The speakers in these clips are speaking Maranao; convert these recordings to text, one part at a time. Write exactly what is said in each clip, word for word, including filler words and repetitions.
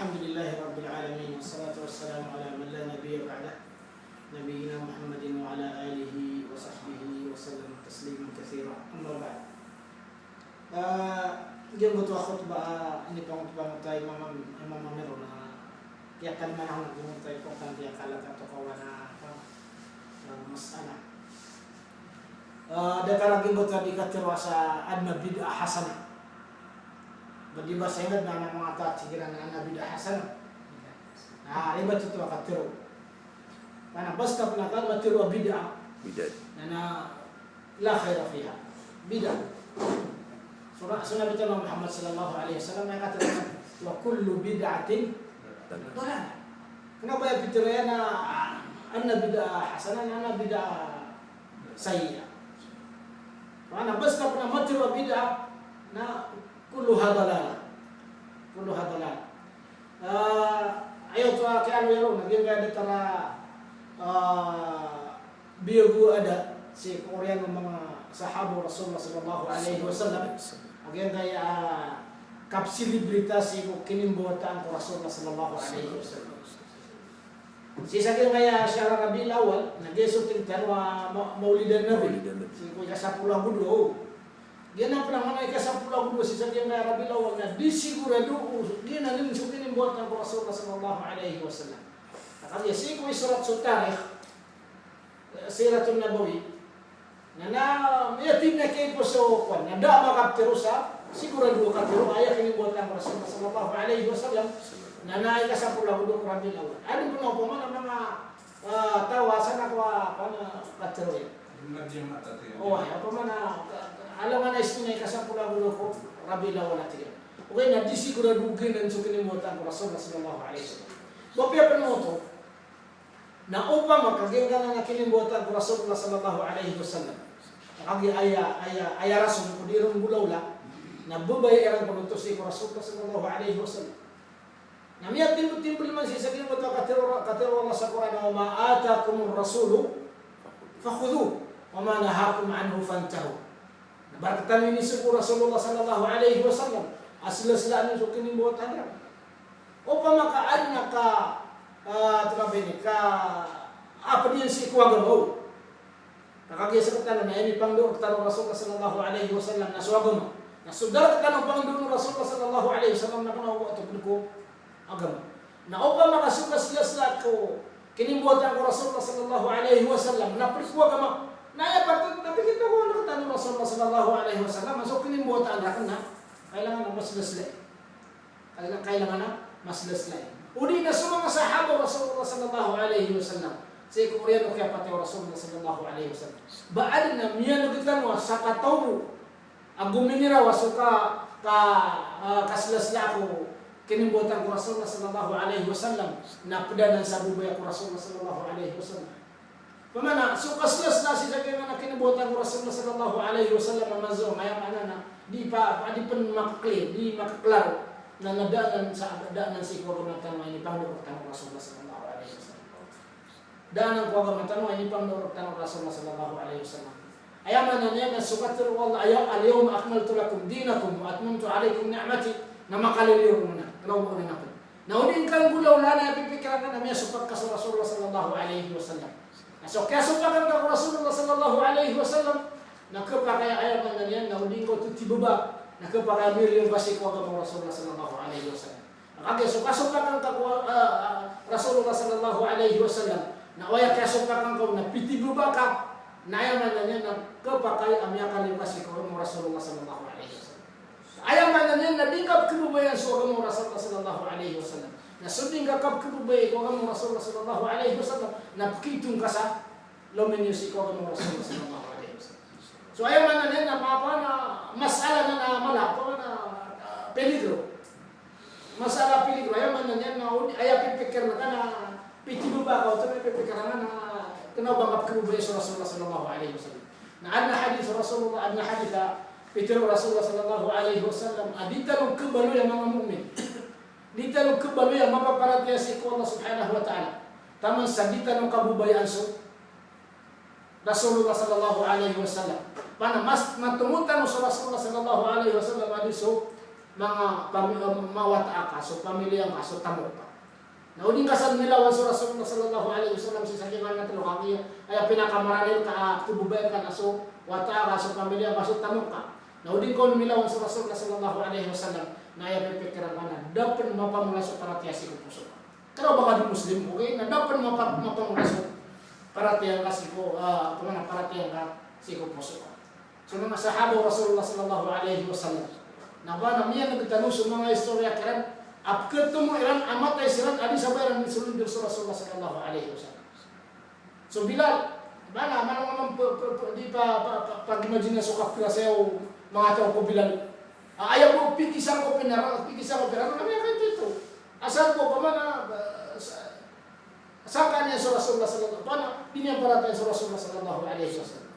الحمد لله رب العالمين، والصلاة والسلام على من لا نبي بعده، نبينا محمد وعلى آله وصحبه وسلم تسليما كثيرا. أما بعد. Ah, giyangkoto a khutbah, ah, inipangotbah o Imam, Imam Amir na kiyakalman anan giyangkoto a importante a kalk a tokawan a, ah, ah, mas'ala. Ah, datar a giyangkoto a di katharo sa adn a bid'ah hasanah. Ba di ba sa Inged na manga taw a tig iran na adn a bid'ah hasanah. Na ribat oto a katharo. Mana basta pn a katharo a bid'ah. Bid'ah. Na, na la khaira fiha. Bid'ah. So na, so Nabi tano a Muhammad sallallahu alaihi wasallam na katharo, "Wa kullu bid'atin dalalah." Kna o ba aya pitharo iyan na, ah, adn a bid'ah hasanah, na adn a bid'ah sayyi'ah. Mana basta pn a matharo a bid'ah na kulluha dalalah. Kulluha dalalah. Ah, aya oto a kiyaaloy ron, na giyangkaya datar a, ah, biyago a da sii ko oriyan o manga sahaba o Rasulullah sallallahu alaihi wasallam. A giyangkaya, ah, kapsilibrita sii ko kinimbawataan ko Rasulullah sallallahu alaihi wasallam. Sii sa giyangkaya shahr Rabiul Awwal, na giya so tig tano a ma-, Maulidan Nabi. Maulidan Nabi. Sii ko ika sapolo ago dowa. Giyanan pn a manga ika sapolo ago dowa sii sa giyangkaya Rabiul Awwal na di sigurado o giyanan so kinimbawataan ko Rasulullah sallallahu alaihi wasallam. Kagiya sii ko isurat so tarikh, eh, Siratun Nabawi. Na, na, miyathay na kay ko so kowan, na da a makaptharo sa sigurado a katharo a aya kinimbawataan ko Rasulullah sallallahu alaihi wasallam. Na, na ika sapolo ago dowa ko Rabiul Awwal. Adn pn opama na manga, ah, taw a sana ko a, kowan, a katharo iyan. Oway, opama na, ah, alangan a isto na ika sapolo ago dowa ko Rabiul Awwal a tig iyan. Okay, na di sigurado giyanan so kinimbawataan ko Rasulullah sallallahu alaihi wasallam. Ba piya pn oto, na opama ka giyangkanan a kinimbawataan ko Rasulullah sallallahu alaihi wasallam, kagiya aya, aya, aya rason ko di ron golawla, na babaya iran ko oto sii ko Rasulullah sallallahu alaihi wasallam. Na miyatimbotembol man sii sa giyangkoto a katharo, katharo o Allah sa Qur'an, "Wa ma atakumur rasulu fakhudhuhu, wa ma nahakum anhu fantahu." Na ba rktano iniiza o Rasulullah sallallahu alaihi wasallam a slaslaan iyan so kinimbawataan iran. Opama ka adn a ka, ah, tig iyan a ba ini ka, ah, pd iyan sii ko agama o. Na kagiya sktano na inipangndao rktano o Rasulullah sallallahu alaihi wasallam na so agama. Na so da rktano pangndao o Rasulullah sallallahu alaihi wasallam na kna o ba oto pd ko agama. Na opama ka so kaslasla ko kinimbawataan ko Rasulullah sallallahu alaihi wasallam na pd ko agama, na aya pat na pitharo rktano o Rasulullah sallallahu alaihi wasallam a so kinimbawataan rakn na kailangan a maslasla. Kailangan, kailangan a maslasla. Odi na so manga sahaba o Rasulullah sallallahu alaihi wasallam, sii ko oriyan o kiyapatay o Rasulullah sallallahu alaihi wasallam, ba adn a miyan'g tano a sakataw bo a gominiraw a so ka, ka, ah, kaslasla ko kinimbawataan ko Rasulullah sallallahu alaihi wasallam, na pd anan sa babaya ko Rasulullah sallallahu alaihi wasallam. Pamana, so kaslasla sii sa giyangkanan a kinimbawataan ko Rasulullah sallallahu alaihi wasallam a maza, aya maana na di pa, di pn makaklir, di makaklaro, na, na da anan sa, da anan sii ko agama tano a inipangndao rktano o Rasulullah sallallahu alaihi wasallam. Da anan ko agama tano a inipangndao rktano o Rasulullah sallallahu alaihi wasallam. Aya maana niyan na so katharo o Allah, aya, "Al-yawma akmaltu lakum dinakum wa atmamtu alaykum ni'mati." Na makaliliyo ron anan, kna o ba oto na pd. Na o di ngka nggolawlaan a aya pipikirn ka na miyasopak ka so Rasulullah sallallahu alaihi wasallam. Na so kiyasopakan ka ko Rasulullah sallallahu alaihi wasallam, na khapakay a aya maana niyan na o di ngka oto tibaba, na khapakay a miliyo ngka sii ko agama o Rasulullah sallallahu alaihi wasallam. Na kagiya so kasopakan ka ko, ah, ah, Rasulullah sallallahu alaihi wasallam, na o aya kiyasopakan ka on na pitibaba ka, na aya maana niyan na khapakay a miyakaliyo ka sii ko agama o Rasulullah sallallahu alaihi wasallam. Aya maana niyan na di ngka pkhababayaan so agama o Rasulullah sallallahu alaihi wasallam. Na so di ngka kapkhababayai ko agama o Rasulullah sallallahu alaihi wasallam, na pkhaito ngka sa lominiyo sii ko agama o Rasulullah sallallahu alaihi wasallam. So aya maana niyan na mapana masala na, na mala, pamana, ah, peligro. Masala peligro, aya maana niyan na o di, aya pipikirn ka na pitibaba ka oto, aya pipikirn ka na kna o ba ngka pkhababayai so Rasulullah sallallahu alaihi wasallam. Na adn a hadith o Rasulullah, adn a hadith a pitharo o Rasulullah sallallahu alaihi wasallam a di tano khabaloy a manga mu'min, di tano khabaloy a mapaparatiyaya sii ko Allah subhanahu wa ta'ala taman sa di tano kababayaan so Rasulullah sallallahu alaihi wasallam. Pamana mas, matongo tano so Rasulullah sallallahu alaihi wasallam a di so manga pami-, eh, mawata aka so pamiliya ngka so tamok ka. Na o di ngka san milawan so Rasulullah sallallahu alaihi wasallam sii sa giyangkanan a tlo ka giya, aya pinakamaranil ka, ah, khababayaan ka na so wata aka, so pamiliya ngka, so tamok ka. Na o di ngka on milawan so Rasulullah sallallahu alaihi wasallam, na aya pipikiran ka na da pn mapamola so paratiyaya sii ko poso ka. Kna o ba ka di Muslim, okay? Na da pn mapa-, mapamola so paratiyaya ngka sii ko, ah, pamana paratiyaya ngka sii ko poso ka. So manga sahaba o Rasulullah sallallahu alaihi wasallam na ba na miyan'g tano so manga istoriya kiran a pkhatomo iran a matay siran a di sabay iran misolonjor so Rasulullah sallallahu alaihi wasallam. So Bilal, ba na, mana nga man p-, p-, p-, di pa, pa, pa, pag-imagine so kapira saya o manga taw ko Bilal. Ah, aya bo pikisangkop iran, pikisangkop iran, na miyakaito-ito. Asal ko, pamana, ah, sa-, sangkaan iyan so Rasulullah sallallahu, pamana, di niyan paratiyayaan so Rasulullah sallallahu alaihi wasallam.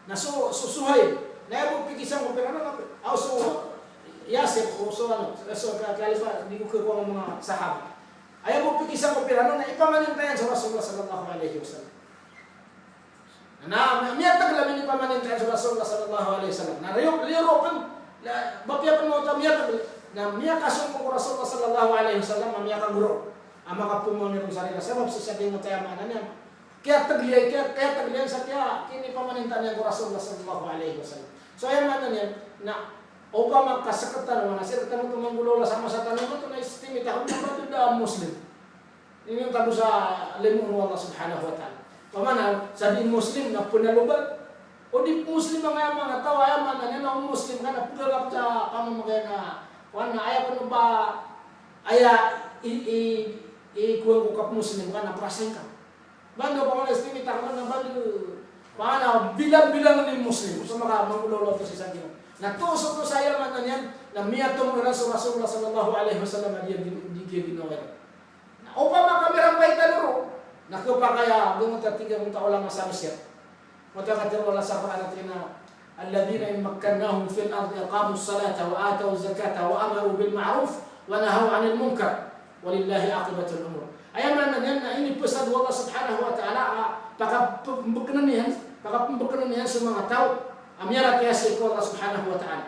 Na so, so Suhaib, na aya bo pikisangkop iran, na, aw so Yasir, o so ano, so ka-, kalifa, di ko khakowa manga sahaba. Aya bo pikisangkop iran na ipamaninta iyan so Rasulullah sallallahu alaihi wasallam. Na, na miyatagl a minipamaninta iyan so Rasulullah sallallahu alaihi wasallam. Na riyo, riyo pn, na, ba piya pn mawta miyatagl. Na miyakasong ko Rasulullah sallallahu alaihi wasallam, na miyakagoro. A makapomaw niyan sa rila sabap sii sa giyangkoto a maana niyan. Kiyatagl iyan, kiya-, kiyatagl iyan sa kiya, kinipamaninta niyan ko Rasulullah sallallahu alaihi wasallam. So aya maana niyan, na opama ka sktano, na sktano oto manggolawla sa masa tano oto na istimita ko na ba oto da Muslim. Ino tano sa limo o Allah subhanahu wa ta'ala. Pamana, sa di Muslim na pnalobat. O di Muslim a manga, manga taw, aya maana niyan na o Muslim ka na pgagap sa pamamagay na, wan na aya pn o ba, aya i, i, i, kuwan ko kap Muslim ka na prasing ka. Bando pamana istimita ko na bando, pamana bilang-bilang ni Muslim. So maka manggolawla oto sii sa giyangkoto. Na toos oto sa aya maana niyan, na miyatomo iran so Rasulullah sallallahu alaihi wasallam a di, di, di, di, di, na opama ka mirampay tano ron, na khapakay a giyangkoto a tig o manga ulama sa Misir. Giyangkoto a katharo o Allah sa Qur'an a tig iyan a, "Alladhina in makkannahum fil ardi aqamus salata wa atawuz zakata wa amaru bil ma'ruf wa nahaw anil munkar. Walillahi aqibatul umur." Aya maana niyan na inipasad o Allah subhanahu wa ta'ala a pakapmbknn iyan, pakapmbknn iyan so manga taw a miyaratiyaya sii ko Allah subhanahu wa ta'ala.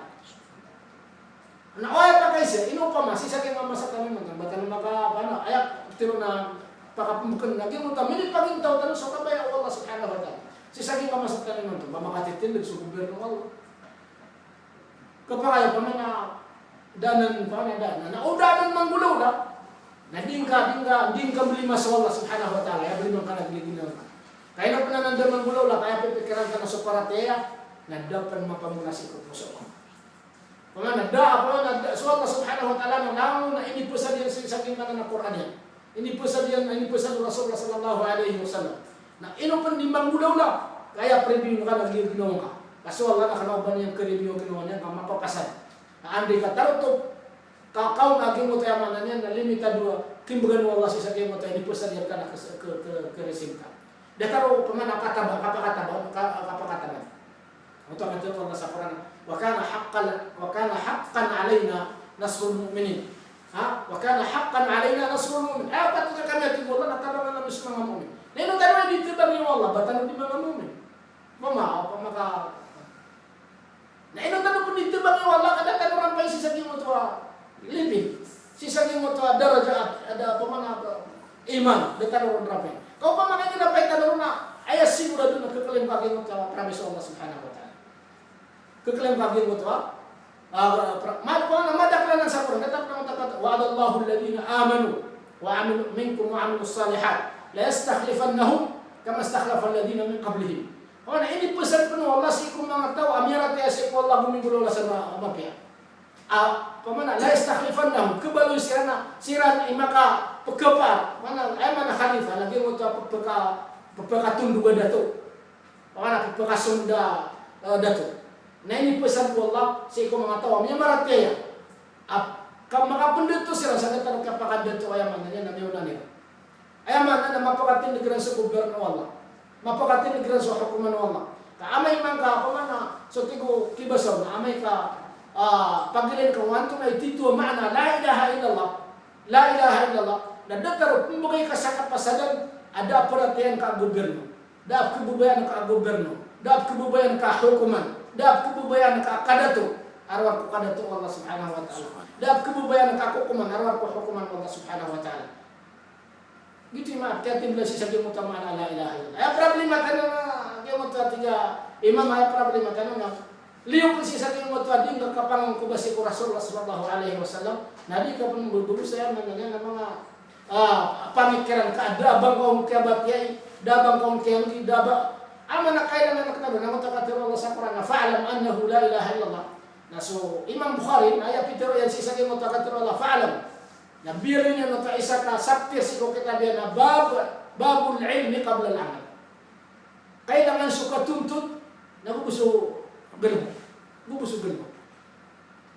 Na o aya pakaisa, ino opama, sii sa giyangkai a masa tano imanto, ba tano maka, ba na, aya, tiro na, pakapmbkn na giyangkoto a minipagintaw tano so kabaya o Allah subhanahu wa ta'ala. Sii sa giyangkai a masa tano imanto, ba makatitindg so gobyerno o Allah. Khapakay a pamana, da anan, pamana, da anan. Na o da anan manggolawla, na di ngka, di ngka, di ngka mlima so Allah subhanahu wa ta'ala, aya blimang ka na ginawa ngka. Ka ino pn anan da manggolawla, ka aya pipikiran ka na so paratiyaya, na da pn mapamola sii ko poso ka. Pamana da, pamana da, so Allah subhanahu wa ta'ala na langon a inipasad iyan sii sa giyangkanan a Qur'an iyan. Inipasad iyan, inipasad o Rasulullah sallallahu alaihi wasallam. Na ino pn di manggolawla, ka aya preview ngka na ginawa ngka. Ka so Allah na kna o ba niyan kareview o ginawa niyan, ka mapapasad. Na anda i katarotop, ka kaon a giyangkoto a aya maana niyan na limitado a kimbgan o Allah sii sa giyangkoto a inipasad iyan rka na ke, ke, ke, ke regime ka. Datar o pamana kataba, kapakataba, ka, kapakataba. Oto a katharo o Allah sa Qur'an, "Wa kana haqqan, wa kana haqqan alaina nasrul mu'minin." Ha? "Wa kana haqqan alaina nasrul mu'minin." Aya patot rkami, a tig o Allah, na tabangan ami so manga mu'min. Na ino tano di tabangi o Allah, ba tano di manga mu'min? Mama, opama ka, na ino tano pn di tabangi o Allah, ka da tano rampay sii sa giyangkoto a lipin. Sii sa giyangkoto a darajat, a da, pamana, iman, da tano ron rampay. Ka opama ka di rampay tano ron na, aya sigurado na khaklm ka giyangkoto a promise o Allah subhanahu wa ta'ala. Khaklm ka giyangkoto a, ah, pra-, ma-, pamana madakl anan sa Qur'an, datar pn a matapat, "Wa'adallahu alladhina amanu wa amilu, minkum wa amilus salihat, la yastakhlifannahum kama istakhlafal ladhina min qablihim." Pamana inipasad pn o Allah sii ko manga taw a miyaratiyaya sii ko Allah, gomingolawla sa ma-, mapiya. Ah, pamana, "La yastakhlifannahum," khabaloy siran a, siran i makapkhapar. Pamana, aya maana khalifa, lagid oto a pphaka-, pphakatondog a dato. Pamana, pphakasong a, eh, dato. Na inipasad o Allah sii ko manga taw a miyamaratiyaya. Ah, ka makapndato siran sa datar a kapakadato, aya maana niyan na miyaona iran. Aya maana na mapakatindg iran so gobyerno o Allah. Mapakatindg iran so hokoman o Allah. Ka amay man ka, pamana, so tig o kibasa on, amay ka, ah, pagilay ka o antonaa i titho a maana la ilaha illallah. La ilaha illallah. Na datar o pmbgay ka sa kapasadan a da a paratiyayaan ka a gobyerno. Da a pkhababayaan ka a gobyerno. Da a pkhababayaan ka a hokoman. Da a pkhababayaan ka a kadato. a rowar ko kadato o Allah subhanahu wa ta'ala. Da a pkhababayaan ka a kokoman a rowar ko hokoman o Allah subhanahu wa ta'ala. Giyoto i maana, kiyatimbla sii sa giyoto a maana a la ilaha illallah. Aya problema tano na giyoto a tig a imam, aya problema tano na liyo pn sii sa giyoto a di ngka kapangangkoba sii ko Rasulullah sallallahu alaihi wasallam. Na di ka pn mbabaloy sa aya maana niyan a manga, ah, pamikiran ka, da a ba ngka on kiyabatiya, da a ba ngka on kiyanggi, da a ba, a maana kailangan a kna ba, na giyoto a katharo o Allah sa Qur'an, "Fa'lam annahu la ilaha illallah." Na so Imam Bukhari, na aya pitharo iyan sii sa giyoto a katharo o Allah, "Fa'lam." Na biyaloy niyan oto a isa ka chapter sii ko kitab iyan a bab, babul ilmi qabla al amal. Kailangan so katontot, na go bo so galbk. Go bo so galbk.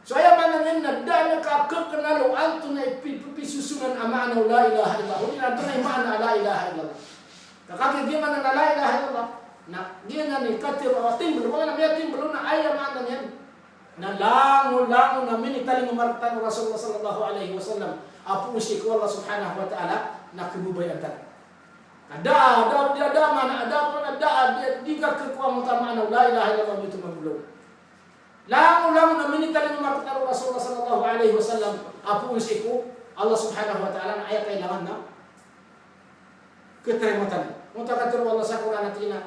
So aya maana niyan na da a ngka kaknal o antonaa i pi-, pi-, pisosonan a maana o la ilaha illallah. Odi na antonaa i maana a la ilaha illallah. Ka kagiya giya maana a la ilaha illallah. Na giyanan i katharo a timbl, maana miyatimbl on na aya maana niyan na langolangon a minitalingoma rktano o Rasulullah sallallahu alaihi wasallam a poon sii ko Allah subhanahu wa ta'ala na khababayaan tano. Na da, da, da, da, maana, da, maana, da, da, di ka khakowa angkoto a maana o la ilaha illallah, di oto magolaola. Langolangon a minitalingoma rktano o Rasulullah sallallahu alaihi wasallam a poon sii ko Allah subhanahu wa ta'ala na aya kailangan na khatarima tano. Angkoto a katharo o Allah sa Qur'an a tig iyan a,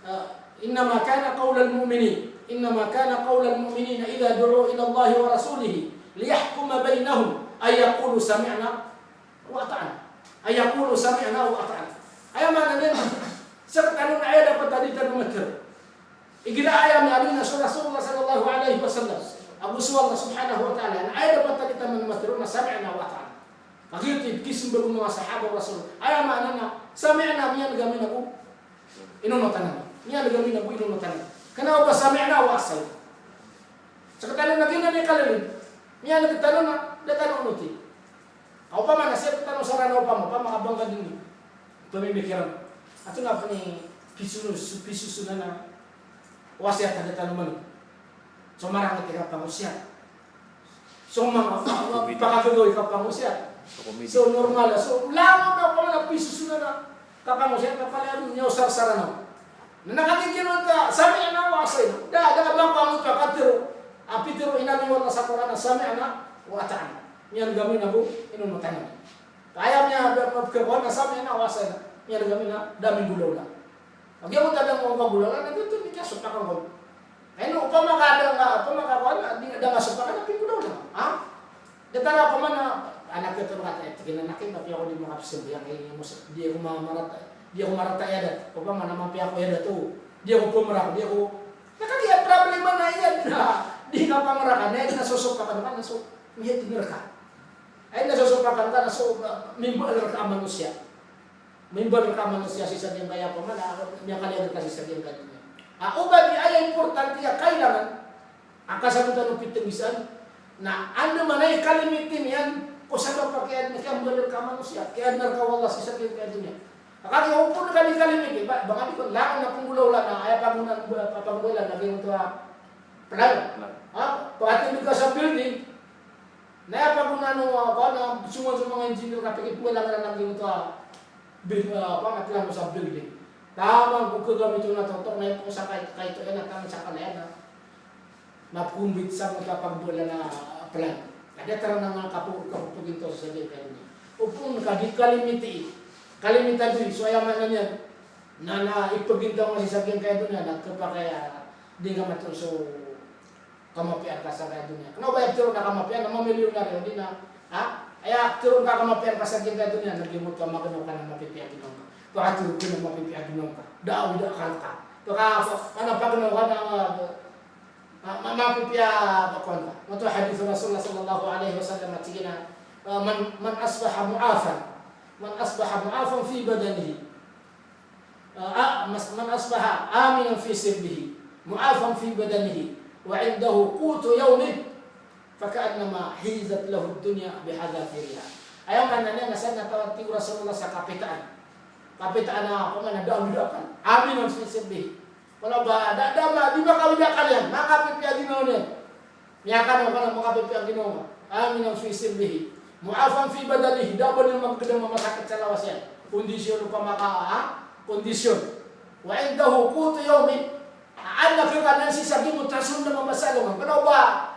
ah, "Innama kana qawlal mu'minin, innama kana qawlal mu'minina idha du'u ila Allahi wa rasulihi liyahkuma baynahum an yaqulu sami'na wa ata'na." An yaqulu sami'na wa ata'na. Aya maana niyan, sktano na aya dapat a di tano matharo. Igira aya miyaaloy na so Rasulullah sallallahu alaihi wasallam ago so Allah subhanahu wa ta'ala, na aya dapat a di tano matharo na sami'na wa ata'na. Kagiya oto i pkhismbag o manga sahaba o Rasul. Aya maana na sami'na, miyan'g ami na go inonotan ami. Miyan'g ami na go inonotan ami. Kna o ba sami'na wa asayna. Sktano na giyanan i kalilin. Miyan'g tano na da tano onoti. Ka opama na sii rktano sa Ranaw opama, opama ka bangka dn i pamimikiran. Antonaa pn i pisono-, pisosonan a wasiyat a da tano man'g. So marangit i kapangosiyat. So manga, pakagagaw i kapangosiyat. So normal, so langon a opama na pisosonan a kapangosiyat, na palaya dn miyaosar sa Ranaw. Na kagiya giyanan ka sami'na wa ata'na. Da, da a ba ngka angkoto a katharo a pitharo i Nabi o Allah sa Qur'an a sami'na wa ata'na. Miyan'g ami na go inonotan ami. Ka aya miya, da, da, pkhakowa na sami'na wa ata'na. Miyan'g ami na da mi nggolawla. Kagiya oto a da ngka nggolawla na giyoto i kiyasopak angka. Ino opama ka da ngka, opama ka kowan, di, da ngka sopak na pinggolawla. Ha? Datar a opama na, anak ito na kata, tig iyan a anak, mapiya ako di makapsambayang, eh, mos-, di ako ma-, marata, di ako marata i adat. Opama na mapiya ako i adat, o. Di ako pmrak, di ako, na kagiya problema na iyan na di ka pamrakan, na iyan na sosopakan ka na so, miyadn rka. Aya na sosopakan ka na so, ah, mimbaal rka a manosiya. Mimbaal rka a manosiya sii sa giyangkaya opama na, miyakaliyan rka sii sa giyangkaya doniya. A, oba di aya importante a kailangan a kasabotan o pitnggisan, na andamanaya i kalimiti niyan ko sabap a kiya-, kiyambaal rka a manosiya, kiyaadn rka o Allah sii sa giyangkaya doniya. Kagiya opama ka di kalimiti, ba, ba ngka di ko langon a pnggolawlaan, aya panggolaan, ba, panggolaan, lagid oto a plan. Plan. Ha? Pakatindg ka sa building. Na aya pagonaan o, ah, kowan, ah, songowan so manga engineer na pkipnggolalan iran a giyoto a bil-, ah, kowan, plano sa building. Taman ko gagamit on na toto, na ipoon sa kay-, kaito iyan, na taman sa kala iyan na mapkombit sa giyoto a pagbola na, ah, plan. Ka datar a manga kapo-, kapopogintaw sa giyangkaya doniya. Opama ka di kalimiti, kalimitado i, so aya maana niyan na, na ipagintaw ngka sii sa giyangkaya doniya na khapakay a di ngka matoon so kamapiyaan ka sa giyangkaya doniya. Kna o ba aya ptharoon ka kamapiyaan na mamilyonaryo, di na, ha? Aya ptharoon ka kamapiyaan ka sa giyangkaya doniya na giyoto a magnaw ka na mapipiya a ginawa ngka. Pakatharo ka na mapipiya a ginawa ngka. Da a wida a kalk ka. Paka, ka na pagnaw ka na, ah, ma-, ma-, mapipiya a kowan ka. Oto a hadith o Rasulullah sallallahu alaihi wasallam a tig iyan a, ah, "Man, man asbaha mu'afan, man asbaha mu'afan fi badanihi." Ah, ah, mas-, "Man asbaha aminan fi sirbihi, mu'afan fi badanihi, wa indahu qutu yawmihi, faka'annama hizat lahud dunya bihadhafiriha." Aya maana niyan na sadn a taw a tig o Rasulullah sa kapitaan. Kapitaan a, opama na da a wida a kalk. Aminan fi sirbihi. Wala ba, da, da, ma, di makawida a kalk iyan, makapipiya a ginawa niyan. Miyakanaw ka na makapipiya a ginawa ngka. Aminan fi sirbihi. Mu'afan fi badanihi. Da a ba niyan magdam a masakit sa lawas iyan. Kondisyon opama ka, ha? Kondisyon. Wa indahu qutu yawmihi. Adn a khakan iyan sii sa giyoto a sonda a masa a alongan. Kna o ba,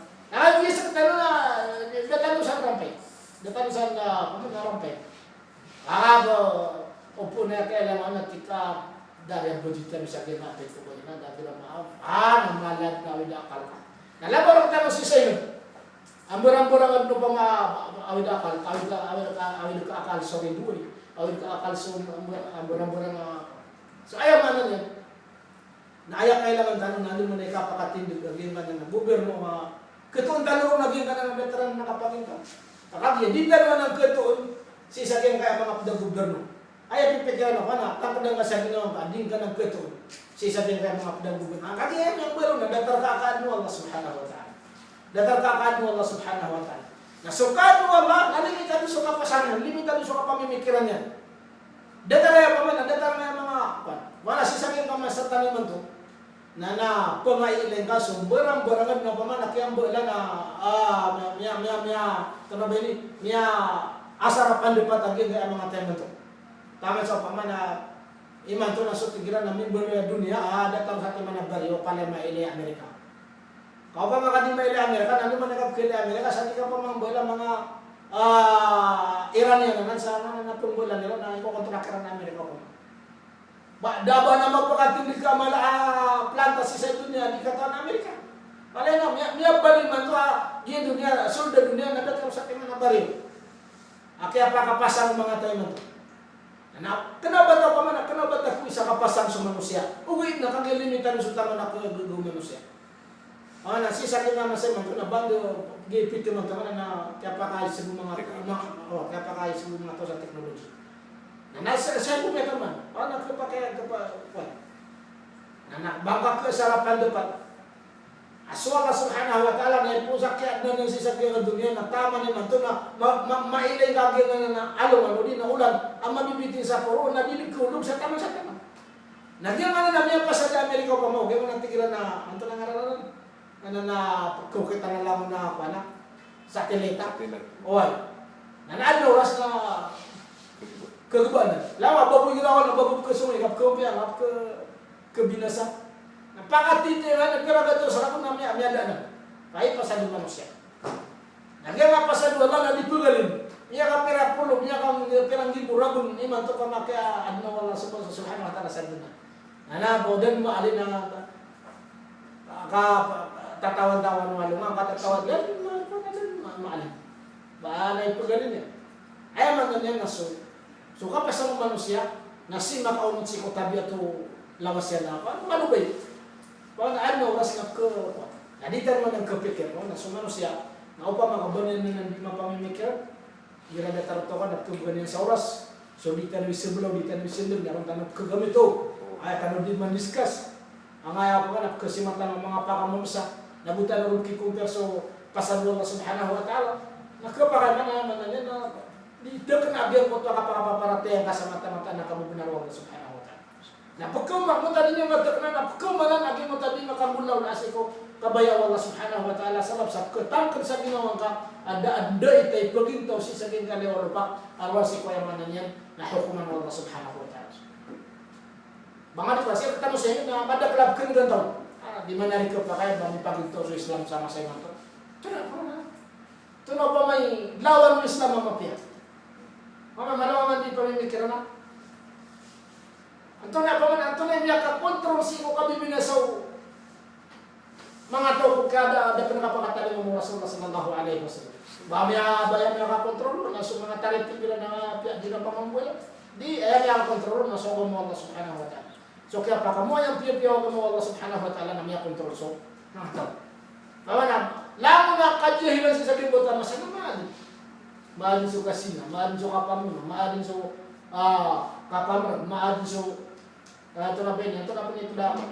Na, aya sekretaryo na, da tano san rampay. Da tano san, ah, opama na rampay. Ah, ba, opama na kailangan na tika, dari ang budget na bisa gina, pito ko ina, dari ang maaf. Ah, na mala na awid a akal ka. Na labaw rktano sii sa ino. Ambarambarang adn opama, awid a akal, awid a, awid a, awid a akal so ridoay, awid a akal so, ambarambarang, ah, so aya maana niyan. Na aya kailangan tano na anda man i kapakatindg a giyangkanan a gobyerno a khatoon tano ron a giyangkanan a datar a kapagintaw. Ka kagiya di tano anan khatoon sii sa giyangkaya manga pd a gobyerno. Aya pipikiran o ka na, tangkda ngka sa ginawa ngka, di ngka anan khatoon sii sa giyangkaya manga pd a gobyerno. Ka kagiya aya miyabaloy na datar ka a kaadn o Allah subhanahu wa ta'ala. Datar ka a kaadn o Allah subhanahu wa ta'ala. Na so kaadn o Allah na limitado so kapasangan, limitado so kapamimikiran iyan. Datar aya opama na, datar aya manga, opama na sii sa giyangkaya masa tano imanto. Na, na pngailay ngka so mbarambarang adn a opama na kiyambalan a, ah, miya, miya, miya, miya, antonaa ba ini, miyaasar a pandapat a giyangkaya manga taw imanto. Taman sa opama na imanto na so tig iran na mimbaloy a doniya, ah, datar sa timan a bariyo, palaya mailay Amerika. Ka opama ka di mailay Amerika, na anda man i kapkhailay Amerika, sa di ka opama mbala manga, ah, Iranian anan, sa anan a pmbalan iran na ikokontrak iran a Amerika opama. Ba, da ba na mapakatindg ka mala a planta sii sa doniya a di katawan a Amerika. Palaya na, miya, miyabaloy imanto a, giya doniya, sold a doniya, na datar sa timan a bariyo. A kiyapakapasang o manga taw imanto. Na, kna ba ta opama na, kna ba ta ko isa kapasang so manosiya. Ogaid na kagiya limitado so taman a kagagaw o manosiya. Ah, na sii sa giyangkaya masa imanto na banda, giya pito imanto na, na kiyapakaisg o manga, ma-, o, kiyapakaisg o manga taw sa technology. Na, na sa, sa giyangkaya taman. Ah, na kiyapakay, kiyapa-, kuwan. Na, na, ba ngka khasarapan dapat. A so Allah subhanahu wa ta'ala na ipoon sa kiyaadn anan sii sa giyangkaya doniya na taman imanto na ma-, ma-, mailay ngka giyangkanan a alongan odi na olan a mabibitin sa poro na di ngka olog sa taman sa taman. Na giyangkanan a miyapasad a Amerika opama, o giyangkanan a tig iran a, antonaa ngaran anan? Anan a pkhaokit anan langon a, kowan a, satellite. Satellite. Oway. Na, na adn a oras na khagbaan. Langon a ba bo igira on, a ba bo pkhasongay, ka pkhaompiya, ka pkha- khabinasa. Na pakatitho iran a pira gataw sa rakn na miya, miyada anan. Ka aya pasad o manosiya. Na giyangkaya pasad o Allah na di pgalin. Miyakapira polo, miyakapira nggibo ragon imanto ka makiya adn o Allah subhanahu wa ta'ala sa doniya. Na, na, ba o da maalin a ka, ka, tatawan-tawan o alongan, ka tatawan, da ma-, da ma-, maalin. Ba na ipgalin iyan. Aya maana niyan na so So kapasang o manosiya na sii makaonot sii ko tabiat o lawas iyan a, ano, ano ba iyan? Ba na adn a oras na kha-, na di tano man khapikir, no? Na so manosiya na opama ka ba niyan anan di mapamimikir, igira datar oto ka na pkhabagan iyan sa oras. So di tano isablaw, di tano isndg, na ron tano pkhagamit o. Aya tano di man-discuss. Angkaya opama na pkhasimat tano manga pakamamsa, na go tano ron ki-compare so pasad o Allah subhanahu wa ta'ala. Na khapakay man, aya maana niyan na di dkn a giyangkoto a kapakapaparatiyaya ngka sa mataan-mataan a kababnar o Allah subhanahu wa ta'ala. Na pkhaoma, giyangkoto a di niyan madkna, na pkhaoma anan a giyangkoto a di makagolawla sii ko kabaya o Allah subhanahu wa ta'ala, sabap sa pkhatangkd sa ginawa ngka a da a da i ta ipagintaw sii sa giyangkaya lopa a rowar sii ko, aya maana niyan na, hokoman o Allah subhanahu wa ta'ala. Ba nga di ko sii, tano sii na madakl a pkhan'gan taw. Ah, di man ari khapakay ba mipagintaw so Islam sa masa imanto. Tonaa, tonaa opama i lawan o Islam a mapiya? Opama malawan man di pamimikiran a. Antonaa opama, antonaa i miyakakontrol sii ko kabibinasa o manga taw ko kiyada, da pn kapakatalingoma o Rasulullah sallallahu alaihi wasallam. Ba miya, ba aya miyakakontrol na so manga tariti, bila na piya di na pamambola. Di, aya miyakakontrol na so agama o Allah subhanahu wa ta'ala. So kiyapakamowa iyan piyapiya o agama o Allah subhanahu wa ta'ala na miyakontrol so manga taw. Ba wana, langon a kajahilan sii sa giyangkoto a masa na maadn. Maadn so kasina, maadn so kapamona, maadn so, ah, kapamrg, maadn so Ah, tonaa ba ini, tonaa ba ini, tonaa ba ini.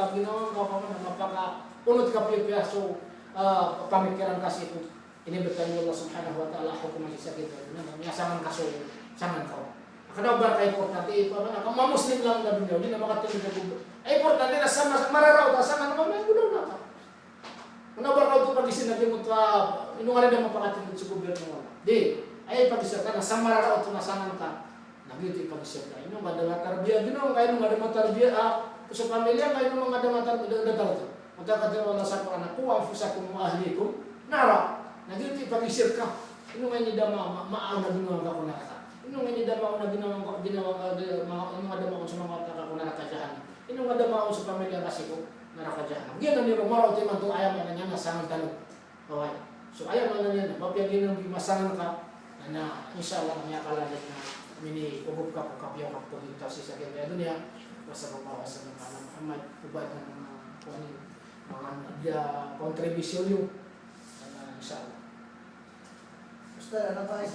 ka ginawa ngka, opama na mapakaonot ka piyapiya so, ah, pamikiran ka sii ko inibtad o Allah subhanahu wa ta'ala a hokom sii sa ginawa, na miyasangan ka so sangan ka. Kna o ba rka importante, opama na ka mamuslim langon a doniya, di na makatindg sa gobyerno. Importante na sa, sa mararaot a sangan ka, na golaola ka. Kna o ba rka oto pagizirka, na giyoto a, ino ngka di da mapakatindg so gobyerno. Di, aya ipagizirka na sa mararaot a sangan ka. Na giyoto ipagizirka. Ino ngka da matarbiya ginawa ngka, ino ngka da matarbiya, ah, so pamilya ngka, ino ngka da matarbiya, da, da tarbiya. Oto a katharo o Allah sa Qur'an, "Qu anfusakum wa ahlikum nara." Na giyoto ipagizirka. Ino ngka ini da ma, ma, maaw na ginawa ngka ko naraka. Ino ngka ini da maaw na ginawa ngka, ginawa ngka, da, ma, ino ngka da maaw so manga wata ngka ko naraka jahannam. Ino ngka da maaw so pamilya ngka sii ko naraka jahannam. Giyanan i maraot imanto, aya maana niyan na sangan tano. Oway. So aya maana niyan na mapiya giyanan i masangan ka, na, insha Allah, miyakala niyan na miniogop ka ko kapiya o kapiya o sii sa giyangkaya doniya. Wa sallallahu wa sallam ala Muhammad, o ba niyan manga, kuwan, manga, dia contribution iyo. Na, insha Allah. Ustadh, ano pa isa